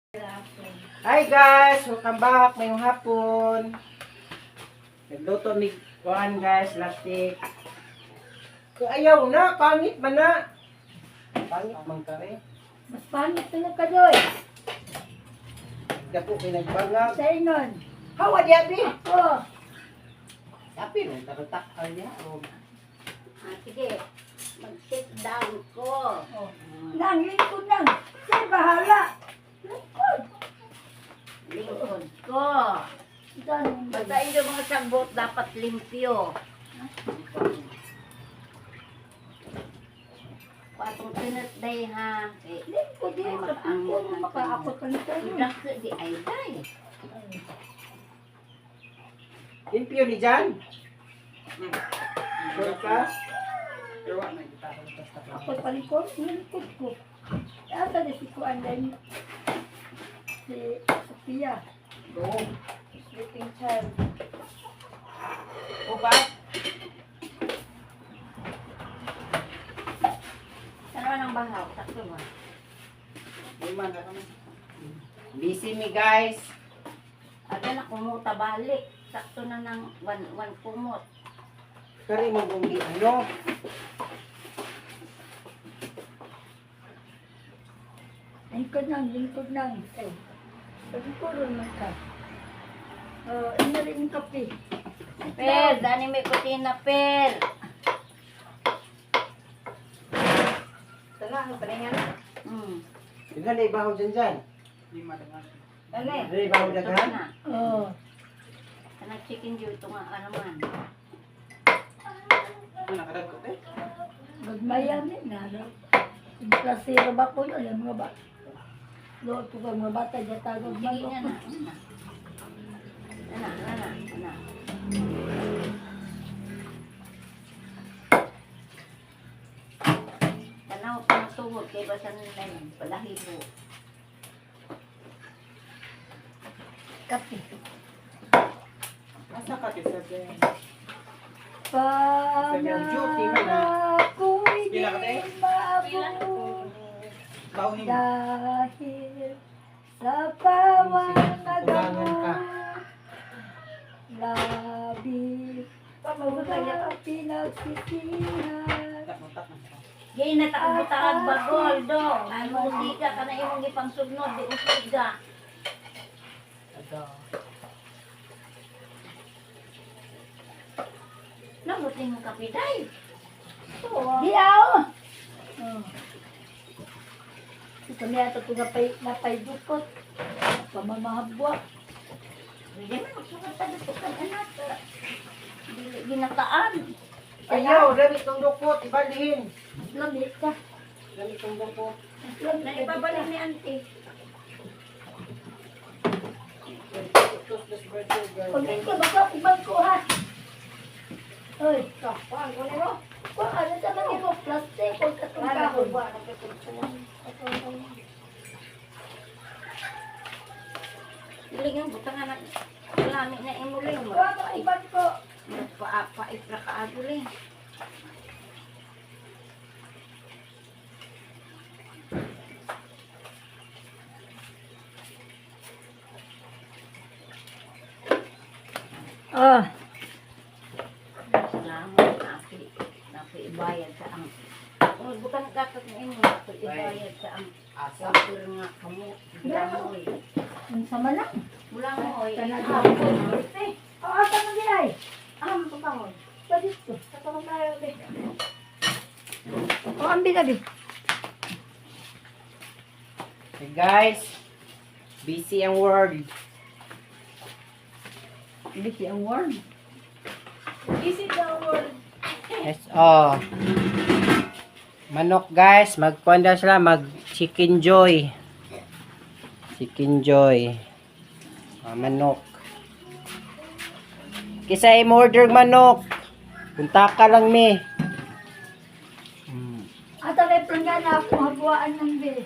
Hi guys! Welcome back! Ngayong hapon. Nagluto mi kuan guys, latik. Ayaw na, pangit man na. Pangit man ka eh. Mas pangit na ka, Joy. Dako kay nagbangag. Sa inon. Hawa di abi. Oh, Abi ro taratak niya. Oh. Ah, sige, mag-sit down ko. Oh. Nang, lingkod nang. Siya bahala. Lingkod. Lingkod ko. Dan, Basta yung mga sagbot dapat limpyo. Patong tinat day ha. Eh, lingkod din. Kapag makaakot ka nito. Dako di ay day. Limpyo ni Jan. Sure ka? Ako palikod, lingkod ko. Asa na si Kuan din. Si Sophia. Go. Sleeping child. Upa. Ano ng bahaw? Sakto ba? Busy mi guys. Aga na kumuta balik. Sakto na ng one, one kumot. Kari mo kung di ano. Lingkod nang, lingkod nang. Eh, pagkuron man ka. Oh, ina rin yung kape. Per, dani may kutina, Per. Tala, ang palingan. Daghan na ibahaw dyan dyan. Dali. Daghan na ibahaw Ito daghan. na. Oh, Kanang chicken joy ito nga araman. Magmayami na. No? Yung plasero ba ko yun? Alam mo ba? Doon ko ka mga bata dyan tagog Sige manok. nga na. Ana, ana, ana. Tanaw pa ng tuhod kay basan na yun, palahibo. Kape. Asa ka kisa dyan? Pangarap ko'y di maabot dahil sa pawang Kulangan ka. nagamot. Labi na pinagsisihan. Gay na taag bagol do. Ang musika ka na imong gipangsugnod di usiga. Namuting mo kapiday. Di aw! Oh. Ito niya ito napay, napay dukot. Pamamahabwa. Hindi man magsukat ta dito kan anak. Dili ginataan. Ayaw, dami itong dukot, ibalhin. Lamit ka. Dami itong dukot. Lamit Na ka. ibabalik ni auntie. Pag ka baka ubang ko ha. Oy, Kuan ko nimo. kung ano sa mga mo plastic o katong Ano ko kahoy. ba nagkatulong? Dili nga butang anak. Lami na imuling mo. Kung ano ibang ko. Nagpaapait ra ka aguling. Ah, Salamat napi napi ibayad sa ang. Oh, bukan kakat na imo napi ibayad sa ang Asa? water nga kamo. Bulangoy. ang sama lang. Bulangoy. Kanada. Oh, asa mo di ay? Ah, matupangon. Pwede ko. Katulong tayo, be. Oh, ang bilabi. Hey guys, busy ang world. Busy ang worm. Busy the world. Yes, oh. Manok guys, magkuan daw sila, mag chicken joy. Chicken joy. Ah, manok. Kisa i-order manok. Punta ka lang mi. Ata kay planggana ako habuan ng bi.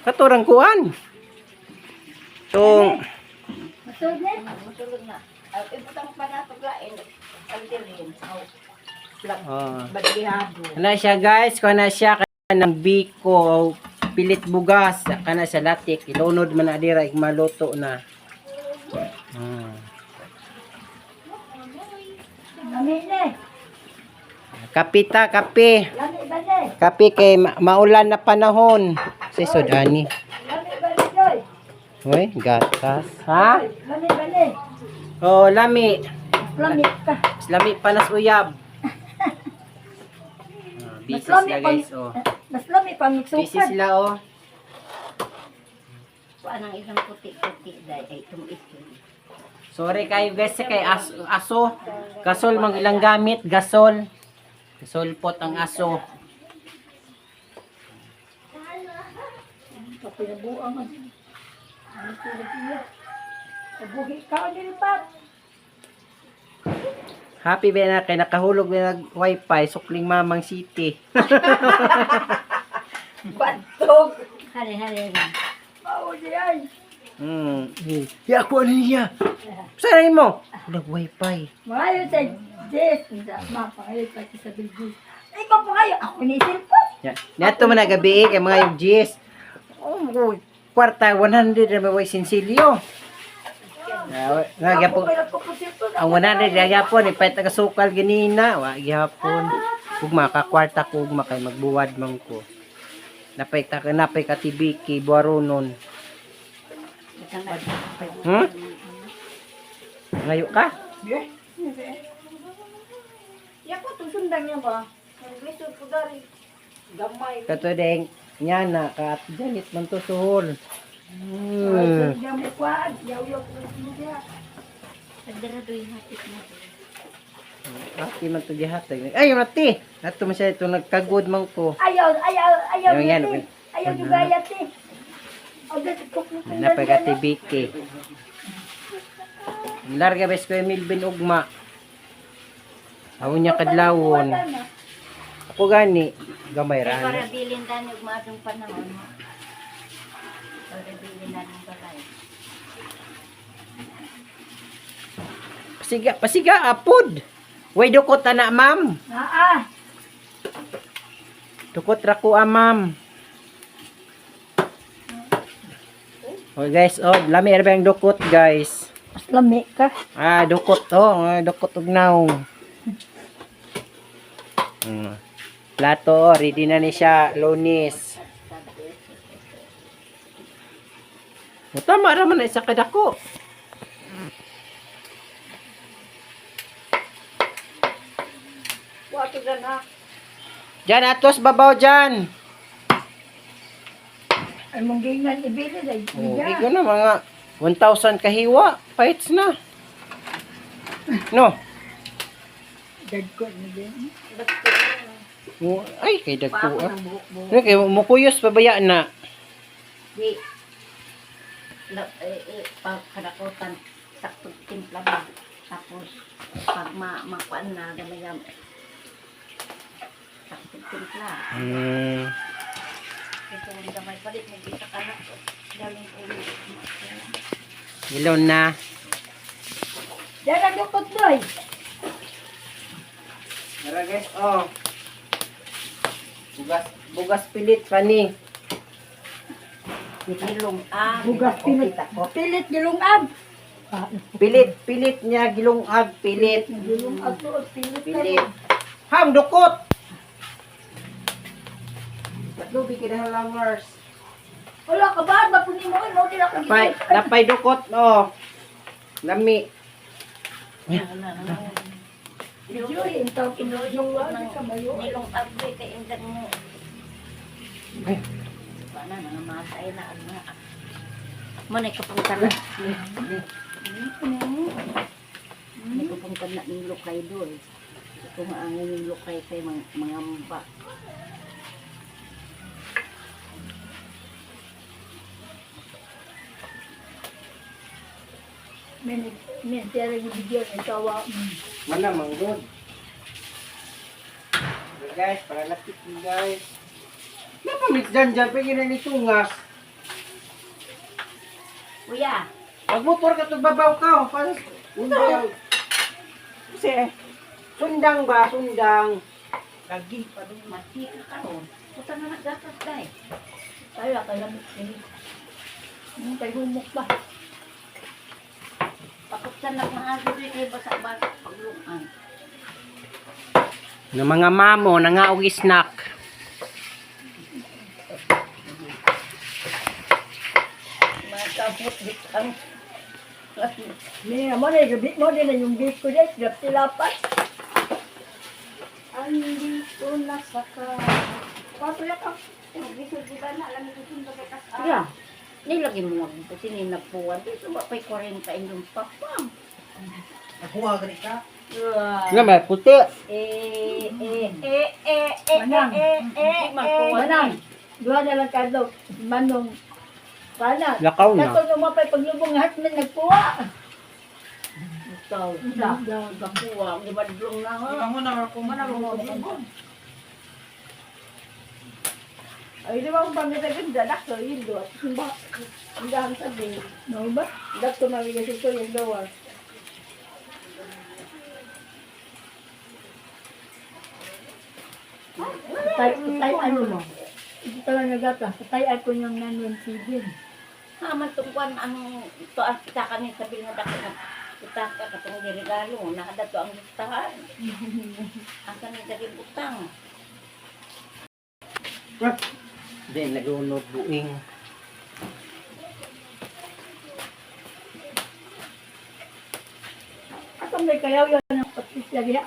Katurang kuan. Tong Masulod na. Masulog na. Ay, ibutang pa na paglain. Kaldirin. Aw. oh. Badlihado. Ana siya guys, kuan na siya ng biko. Pilit bugas kana sa latik ilunod man na dira ig maluto na. Lami na eh. Kapita kape. Lami ba na eh? Kape kay maulan na panahon. Si Sudani. Lami ba na Joy? Uy, gatas. Ha? Lami ba na eh? Oh, lami. Lami ka. Mas lami pa nas uyab. Ah, busy Mas lami sila pang- guys, oh. Mas lami pang Busy sukad. sila, oh. Kuan ang isang puti-puti dai ay itong ito. Sorry kayo guys kay aso. Gasol mang ilang gamit, gasol. Gasol pot ang aso. Kapinabuang ang ano sila siya. Kabuhi ka o nilipat. Happy ba na kay nakahulog ba nag wifi sukling mamang city. Bantog. Hali hali na. Mao di ay. Ya ako ano niya? Saan mo? Nag wifi. Mangayo sa Jess. Ma, pangayo pa sa Bilbis. Ikaw pangayo. Ako ni cellphone. Ya, nato man na gabi eh, kay mga yung GS. Oh, mo kwarta 100 na may sinsilyo. Na Ako gyapon pa ko po cellphone. ang 100 na gyapon ipait taga sukal ganina, wa gyapon. Ugma ka kwarta ko ugma kay magbuwad man ko. Napay ta napay katibiki buwaronon. Ngayo ka? Ya ko itong sundang niya ba? Naglisod ko dari. Gamay. Kato deng nya na ka at Janet man to suhol. Yaw mo kuan. Yaw yaw ko siya. Pagdara doy hapit mo. Ati man to gihatag. Ay, ati. Ato man siya ito nagkagod man ko. Ayaw, ayaw, ayaw. Ayaw yan, yun, okay. eh. Ayaw yung gayat eh. O, dati ko po Napay katibiki. Larga bes ko Milvin ugma. Aw niya kadlawon. Ako gani gamay Kay ra. para bilin tani ug maadtong panahon. Para bilin na ng balay. Pasiga, pasiga apod. Way dukot ana ma'am. Naa. Dukot ra ko ah, ma'am. Oh guys, oh lami ra ba ang dukot guys. Mas lami ka. Ah, dukot oh, ah, dukot og naong. Plato, oh, ready na ni siya, lunis. O, tama ra man na isa kadako. Wato dyan ha. Diyan atos babaw diyan. Ay mong gingan ibili ay Oh, biya. ikaw na mga 1,000 kahiwa. Paits na. No. Dagko na din. Oh, ay, kay Pa dagko ako ah. ng buhok-buhok. Ano kay mukuyos pabaya na. Di la, eh, eh, pag kadakutan sakto timpla ba. Tapos pag makuan na gamay gam sakto timpla. Ito ang gamay palit mo kita ka na. Galing ulo. Ilon na. Diyan ang dukot doy. Tara guys, oh. Bugas, bugas pilit pani. Gilong ah. Bugas pilit. Pilit gilungag. Ah, Pilit, pilit niya gilungag, pilit. Gilungag to, pilit. Pilit. Ham dukot. Patlubi kina langers. Wala ka ba? Bapunin mo. Mo din ako Napay, napay dukot oh. Lami. Video yung tawag yung wala ka mayo. Nilong agbe kay indang mo. Ay. Wala na namatay na ang mga. Manay kapungtan na. Manay kapungtan na ng lukay doon. Kung ang inyong lukay kay mga mba. May may tera yung video ng tawa. Mana manggod. Okay, guys, para lapit ni guys. Napamit dyan dyan, pwede na nitungas. Kuya, Pagmotor ka to babaw ka, oh, para sundang. Kasi, sundang ba, sundang. Lagi pa doon. mati ka karon. Puta na nagatas day. Ay, kalamit ini. Kay humok ba? Pakutsan lang maago rin kay basa-basa paglungan. Ng mga mamo, nangaog snack. Mga kapot bitang. May mo na gabi mo din na yung beef ko dyan. Grab tilapat. Andito na sa ka. Pato ya ka. Magbisod di ba na alam ko kung bakit kas. Yeah. Nilagay mo nga kasi ni nagpuwan. Dito ba pa'y 40 inyong papam? Nakuha gani ka? Nga may puti. Eh eh eh eh eh Manang. eh eh eh. Manang. Duha na lang kadlok. Manong. Pana. Lakaw na. Kato lumapay paglubong lahat na nagpuwa. Ikaw. Unsa? Kapuwa. Di ba dulong na ha? Ay, di ba kung pangitagan dalak so yun do. Ba. Ang dami sa bin. No ba? Dakto mabigay sa yung gawa. Tay, tay ano mo? Ito talaga nagata. Tay ako yung 917. Haman tungkwan ang ito ang kita kami sabi nga dako na kita ka katong regalo nakadato ang listahan. Ang kami dagi butang. Di, nagunod buing. Ato may kayaw yun ang patis lagi.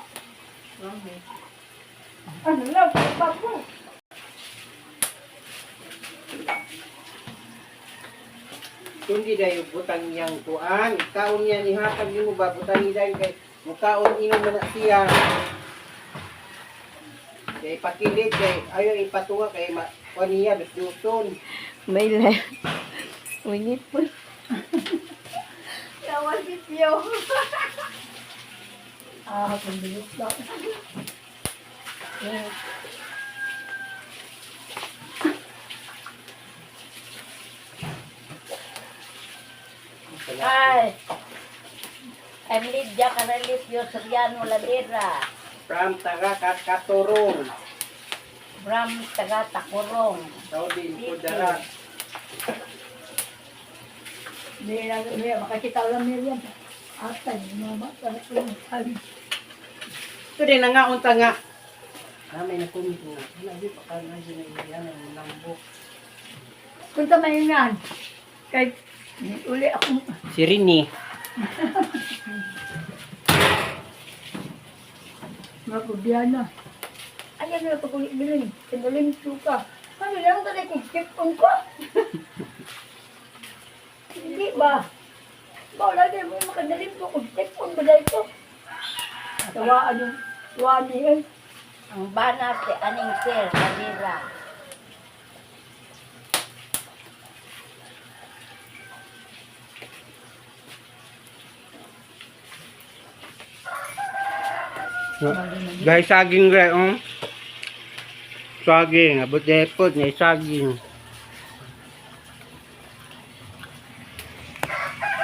Ano lang, papo. Kundi dayo butang niyang kuan. Kaon niya ni hatag nimo ba butang ni dayo kay mukaon inom man na siya. Kay pakilit kay ayo ipatuwa kay ma kuan niya dusduson. May le. Wingit po. Yawan si Pio. Ah, pambilot lang. Ay. I'm Lydia Caralipio Soriano Ladera From taga Katurong, from taga Tacorong. Saudi Kudarat. May, may, makakita lang Miriam. Atay, mama, para ko yung sabi. Ito din na nga unta nga. Ah, may nakumit nga. Wala di pa kan na siya ang lambok. Kung tama yun yan, kay uli akong Si Rini. mapabiyana. Ay, ano na pag-uli bilin, sinalim suka. Ano lang talaga kung keep on ko? Hindi ba? Ba, wala din mo makanalim ko kung keep on ba dahil ko? Tawaan yung tuwaan niya. Eh. Ang bana si Aning Sir Ladera. Guys, saging re, oh. Saging, abot depot, may saging.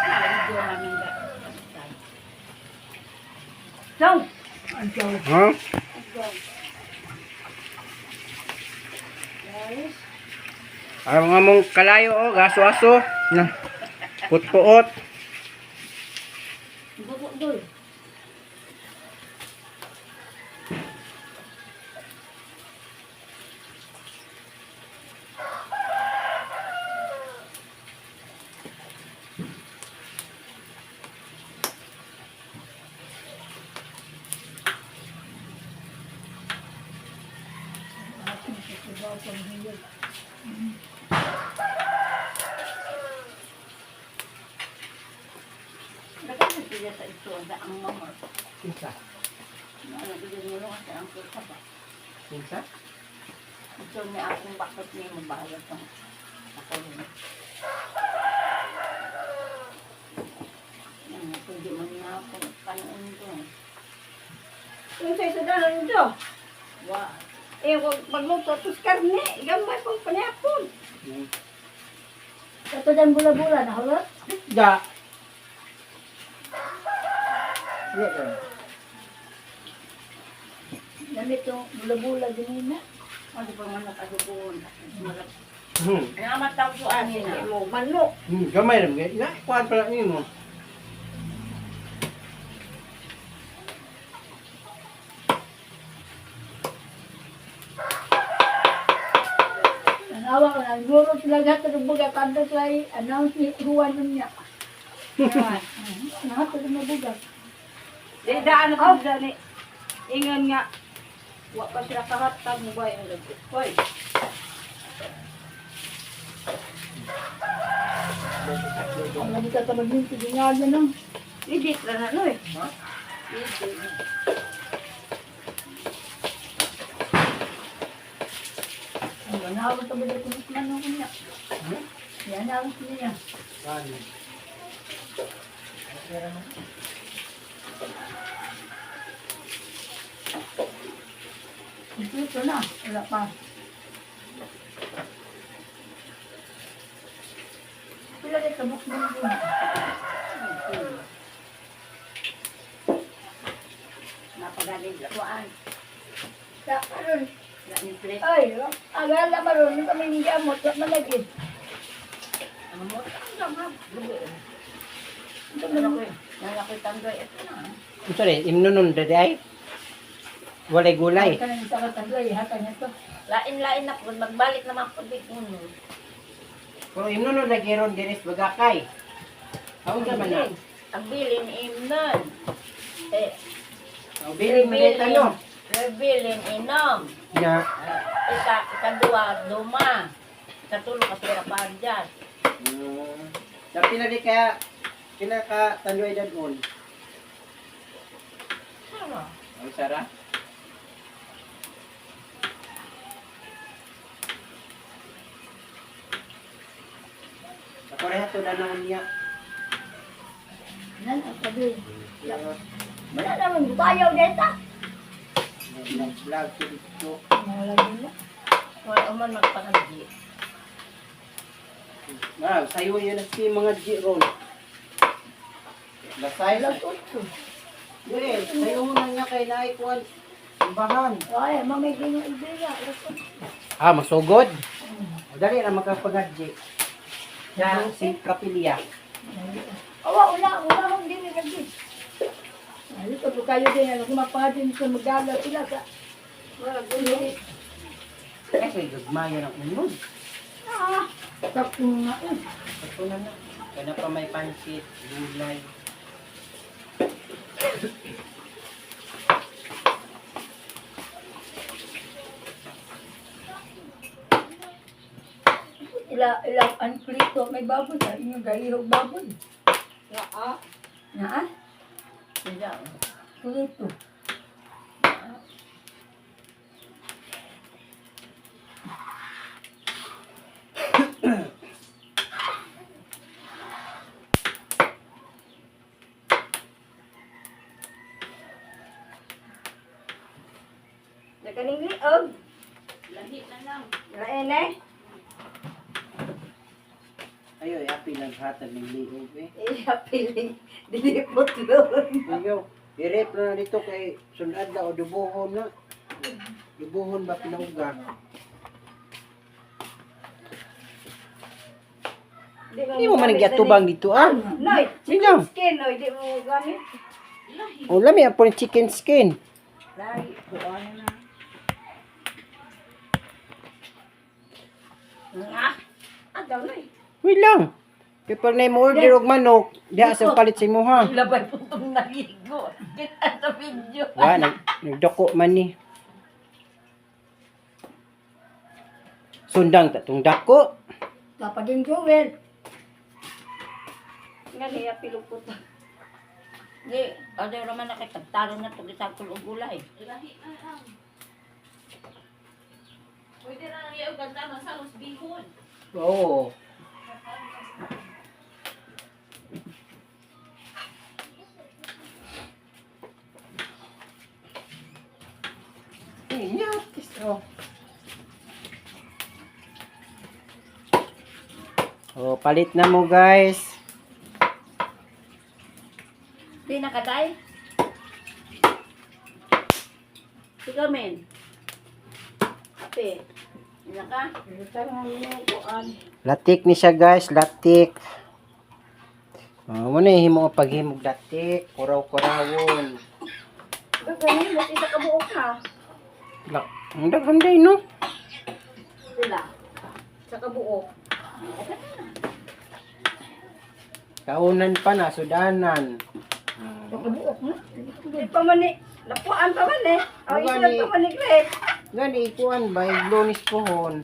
Medyo namin ga. Saw! Ang saw. Huh? Ang among kalayo, oh, gaso-aso. Na. Putpuot. Buko doy. Dagan siya sa ito ang daang mama. Kinsa? Ano bigyan mo lang sa ang kusa ba? Kinsa? Ito niya akong bakit niya mabayad ang ako yun. Yan, pwede man niya ako panoon ko. Kung sa isa dahil ito. Wa. Eh, kung pagluto, tos karne. Gambay pang panyapon. Ito dyan bula-bula, nahulat. Da. Gamit yung bula-bula din na. Ano pa man nakadugoon. Malap. Nga matawuan Hindi mo manok. Gamay lang. Na, kuhan pala nimo. Nanawa ko na, guro sila lahat ng buga, kanto sila announce ni Juan nun niya. Nahatag na buga. Di daan na oh. Dani. Ingon nga. Wa pa sila kahatag mo ba yung lagot. Hoy. Ang lagi ka tamad yun, sige nga na nang. Edit ra na no eh. Ha? Edit. Ang ganawa ka ba kung manong niya? Yan ang niya. Kani. Ito na, wala pa. Pila rin kabuk mo yun. Napagaling lakuan. Sa karon, Lain plate. ay, agala maron, kami hindi amot, wala malagi. Ang mo, ang gamag. Ito na Nalakoy tandoy. Ito na. Sorry, imnonon dede ay. Walay gulay. Kanang sa katandoy, hata niya to. Lain-lain na po. Magbalik naman po di uno. Pero imnonon lagi ron dinis bagakay. Aon sa man na. Ang bilin imnon. Eh, Ang bilin man dito no. Rebilin inom. Na Ika, ikadua, duma. Ikatulo ka pera pa dyan. Sa pila di kaya pila ka tanduay dadon. Sama. Ang sara. Ako rin ito na niya. Nan, ang sabi. Wala naman, bukayaw deta. Nag-vlog ko dito. Wala din na. Wala man magpangagi. Ah, sayo yun na si mga G ron. Lasay. Alas 8. Dili, sayo mo na niya kay naay kuan. Simbahan. Ay, mamay ganyan ibira. Alas 8. Ah, masugod. O, dali na makapagadji. Ya, si Kapilya. Awa, wala, wala akong dili lagi. Ay, ito, bukayo din. Ano, kumapahadin sa magala sila sa... Wala, gulo. Eh, kay gagmaya ng unod. Ah, tapos na. Eh. Ito na na. Kaya pa may pansit, gulay. Ila, ila, ang plito, may baboy. Sa inyo, gahihog baboy. Naa. Naa? Sila. Plito. Nakaning liog. Lahi na lang. Lain eh. Ayo, happy naghatag ng liog eh. Iya piling dili putlon. Ayo, irep na dito kay sunad na o dubuhon na. Dubuhon ba pinauga? Hindi mo man nagyatubang dito ah. Noy, Sige lang. skin noy di mo gamit. O lami ang po chicken skin. Lahi ko ano na. Nga. Adaw noy. Wait lang. Kaya pag na mo order og manok, diha sa palit sa imo ha. Labay po itong naligo. Kita sa video. Wa nagdako man ni. Sundang ta tong dako. Kapag yung Joel. Nga niya pilupot. Di, ano naman nakipagtalo na itong isang tulong gulay. Pwede na lang liog ang tama sa bihon. Oo. Ingat. Oh. Oh, palit na mo guys. Di nakatay? Ikaw, men. Kape. Naka. Latik ni siya guys, latik. Oh, mo na himo ang paghimog latik, kuraw-kurawon. Gaganin mo isa ka buok ha. Lak, ang daghan day no. Sila. Sa kabuok. Kaunan pa na sudanan. Pagkabuok na. Di pa man ni lapuan pa man eh. Ang Ano isa ni- pa man ni Greg. Gani ikuan ba iglunis pohon.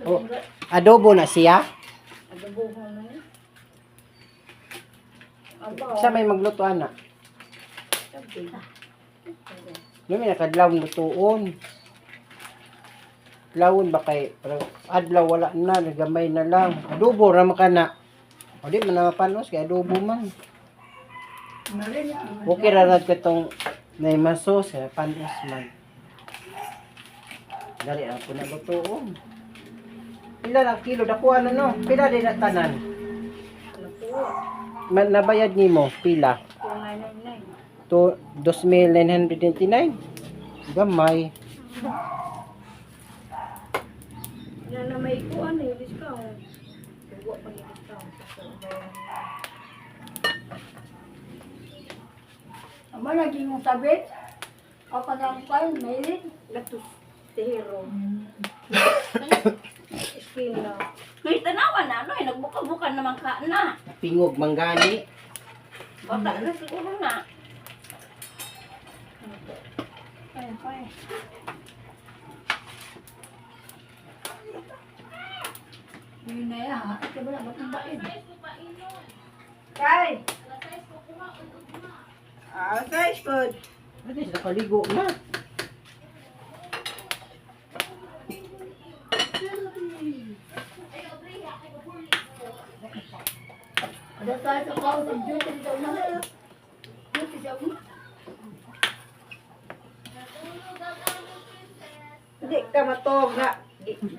Oh, adobo na siya. Adobohon na ni. Aba. Sa may magluto ana. Lumi nakadlaw lutuon. Lawon ba kay parang adlaw wala na nagamay na lang. Adobo ra man kana. O di man na mapanos kay adobo man. Marin. Okay ra rad katong nay masos kay panos man. Dali ra po na lutuon. Pila lang kilo dakuan na no? Pila din na tanan? Man, nabayad nimo pila? 2999. To 2,999. Gamay. Na na may kuan eh, discount. Wa pa ni discount. Amo lagi mong sabit. O pagkampal, mailin. Gatos tehero. Skin na. May tanawa na ano eh, nagbuka-buka naman ka na. Pingog manggani. Baka na siguro na. Ay, ay. Yun na yan, ha? Ito ba lang, ba't ang bain? Kay. Ah, guys, good. Pwede sila kaligo na. Ada tayo sa kao sa duty sa una. Duty sa una. Hindi ka matog na.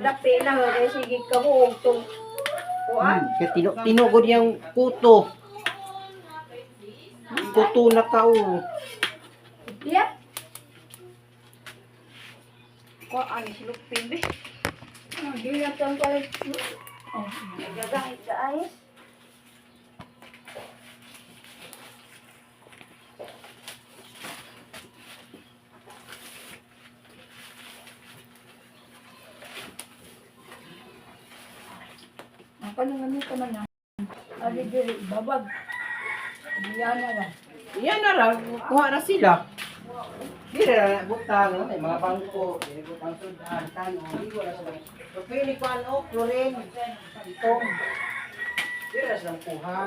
Lapi na ho kay sige ka buog tong kuan. Kaya tinugod niyang kuto. Kuto na ka oh. Yep. Kuan silupin be. Oh, di lang tang kayo. Oh, Gagahit ka ayos. ang kanungan nito man na. Ali diri babag. Diyan na lang. Yan na ra, kuha na sila. Di ra na butang, no? May mga bangko, di butang sudan, tano, di wala sila. So, pili ko ano, chlorine, itong. Di ra silang kuha.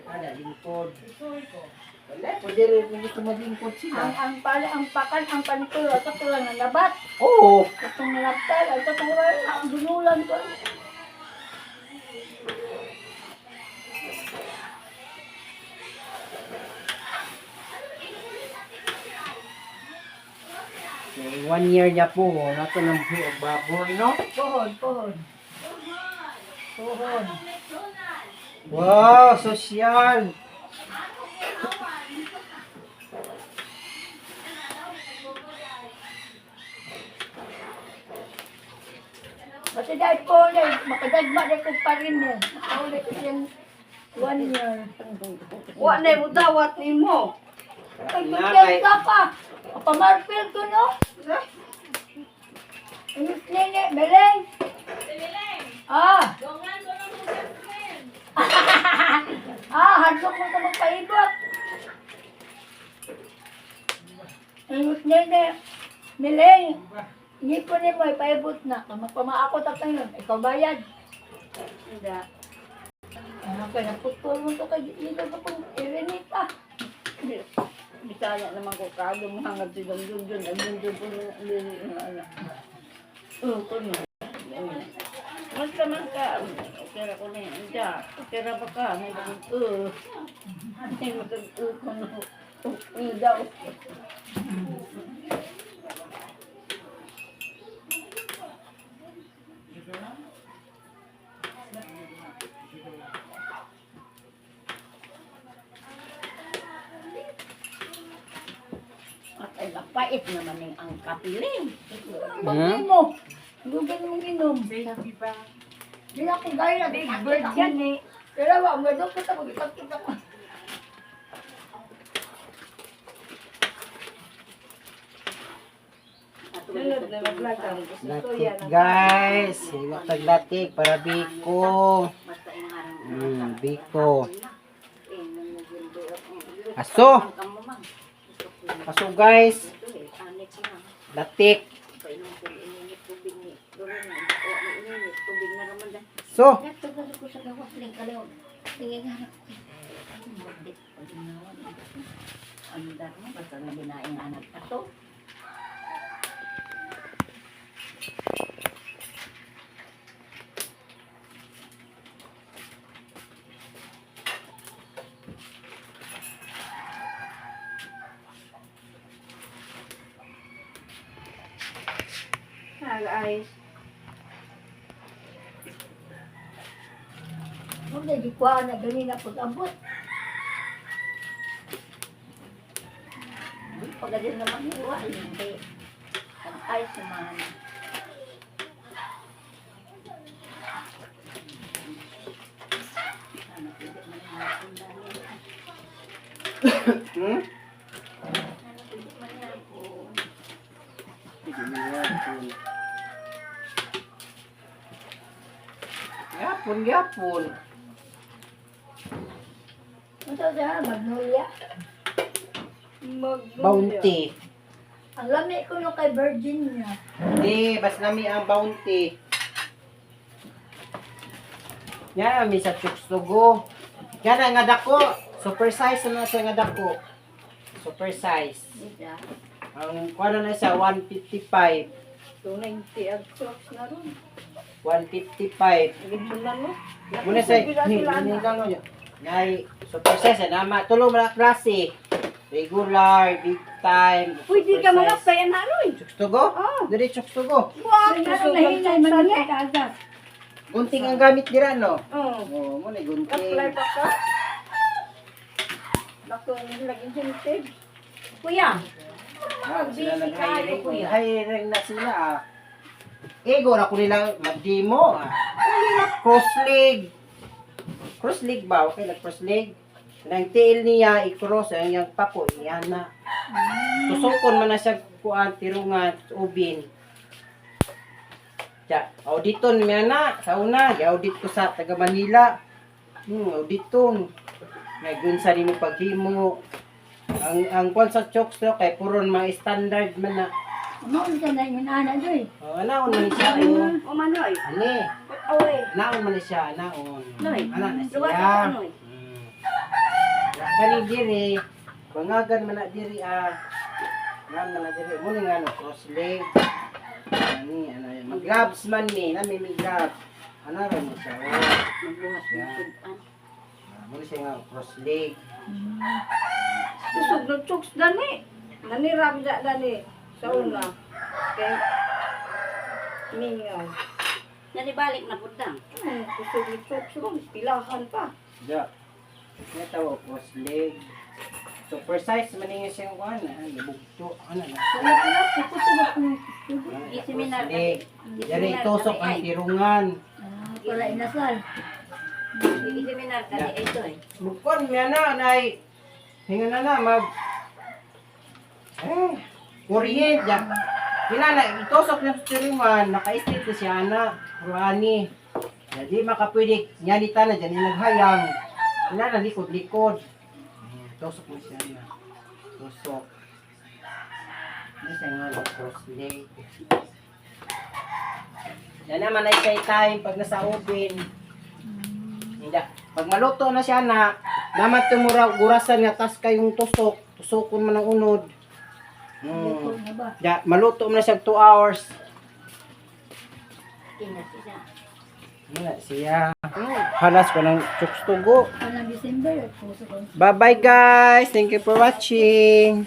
Ana, lingkod. Wala, pwede rin kung gusto maglingkod sila. Ang pala ang pakan ang pantulo at ito lang ang labat. Oo. Itong nalabtal at ito lang ang dunulan ko. May 1 year niya po, nato ng og baboy, no? Pohon, pohon. Pohon. Wow, sosyal. Basta dahil po na, makadagma na ko pa rin eh. Makauli ko siyang 1 year. Wa na mo dawat nimo. Ay, good ka pa. Pamarpil ko, no? Inis nene, Beleng. Beleng! Ah, Dongan ko ng best friend! ah, hadlok mo ka magpaibot. Inis nene, Beleng. Hindi po ni mo, ipaibot na. Pamaakot at ngayon, ikaw bayad. Hindi. Ano ka, naputol mo to kay ilo ko pong irinita. Bisaya naman ko kago hanggang si Dong Dong Dong Dong Dong Dong Dong. Oh, kuno. Basta man ka, okay ra ko ni Anja. Okay ra ba ka? May mag May mag kuno. Daw. At ay Pait naman yung ang kapiling. Ang mo. Lugan mong inom. Di na ako gaya. Big bird yan eh. Pero wa, madukot ako. Gitakot ako. Sunod na mag-vlog ang gusto Latik guys. Hiwa tag latik para biko. Basta yung harang. Biko. Aso. Aso guys. Latik. So, Andar mo, basta na binaing anak ato. Nag-ayos. Huwag na gikuha na ganina pag-abot. Hindi, pag naman hiwa, hindi. Ang ayos naman. Ano, pwede man hapon dali. hmm? Ano, pwede man hapon. Yapon, yapon. Ano siya? Magnolia. Bounty. Ang lami ko no kay Virginia. Hindi, bas nami ang bounty. Yan, mi sa Chuksugo. Yan ang nga dako. Super size na siya nga dako. Super size. Hindi ah. Ang kuha na siya, 155. 290 ang clocks na ron. 155. Gitsunan mo. Muna sa, Sila hindi lang yun. Ngay, super size, nama, tulo mga klase. Regular, big time, Pwede super ka size. mag-apply ang haroy. Chuksugo? Oh. Dili Chuksugo. Buwak, Ay, nahinay man ang kaagas. Gunting ang gamit dira, no? Oh. Oo, mo na gunting. Apply pa ka. Dako ang laging incentive. Kuya, Ah, sila busy kayo, nag-hiring. kuya. Hiring na sila ah. Ego na ko nila mag-demo ah. Cross leg. Cross leg ba? Okay, nag-cross leg. Nang tiil niya, i-cross, ang iyang pako, iyan na. Tusukon man na siya kuan, tirungan, ubin. Ja, auditon niya na, sa una, audit ko sa taga Manila. Auditon. Ngayon sa nimo paghimo. Ang kuan sa chokes no, kay puron mga standard man na. Ano siya na yung anak doy? Oh, naon man siya. Oh. O manoy. Ani, Oy. naon man siya, naon. Noy, Ana na luwas siya. sa noy. Kani diri, bangagan man na diri ah. Nga man na diri mo ni nga no cross leg. Ani ana mag gloves man ni, nami may gloves. Ana ra mo siya. Oh. Magbuhat ng Yeah. sudan. Ah, Mo ni siya nga cross leg. Tusog ng chokes dani. Naniram da dani. Sa una. Kay mingaw. Nanibalik na putang. Tusog ng chokes ron. Pilahan pa. Ja. Kaya tawag cross leg. So precise man nga siyang kuan, ah, gibugto ana na. Wala ko na, kukusog ako ng Ah, Giseminar cross leg. kasi. Diri itusok ang tirungan. Ah, pala inasal. Iseminar kani ito eh. Mukon niya na nay. Hinga na na mag eh kuryente ya. Kinana itusok niya sa tirungan, naka-straight na siya ana, ruani. Jadi makapwede niya ni tana dyan naghayang. Kinana likod-likod. Tusok mo siya na. Tusok. Ano siya nga no, cross leg. Yan naman ay kay time pag nasa oven. Hindi. Pag maluto na siya na, naman tumura gurasan nga tas kayong tusok, tusokon man ang unod. Luto na ba? Ya, maluto man na siya 2 hours. Ina siya. Wala siya. Halas ko ng chukstugo. Anang December, kusog ang Bye-bye guys. Thank you for watching.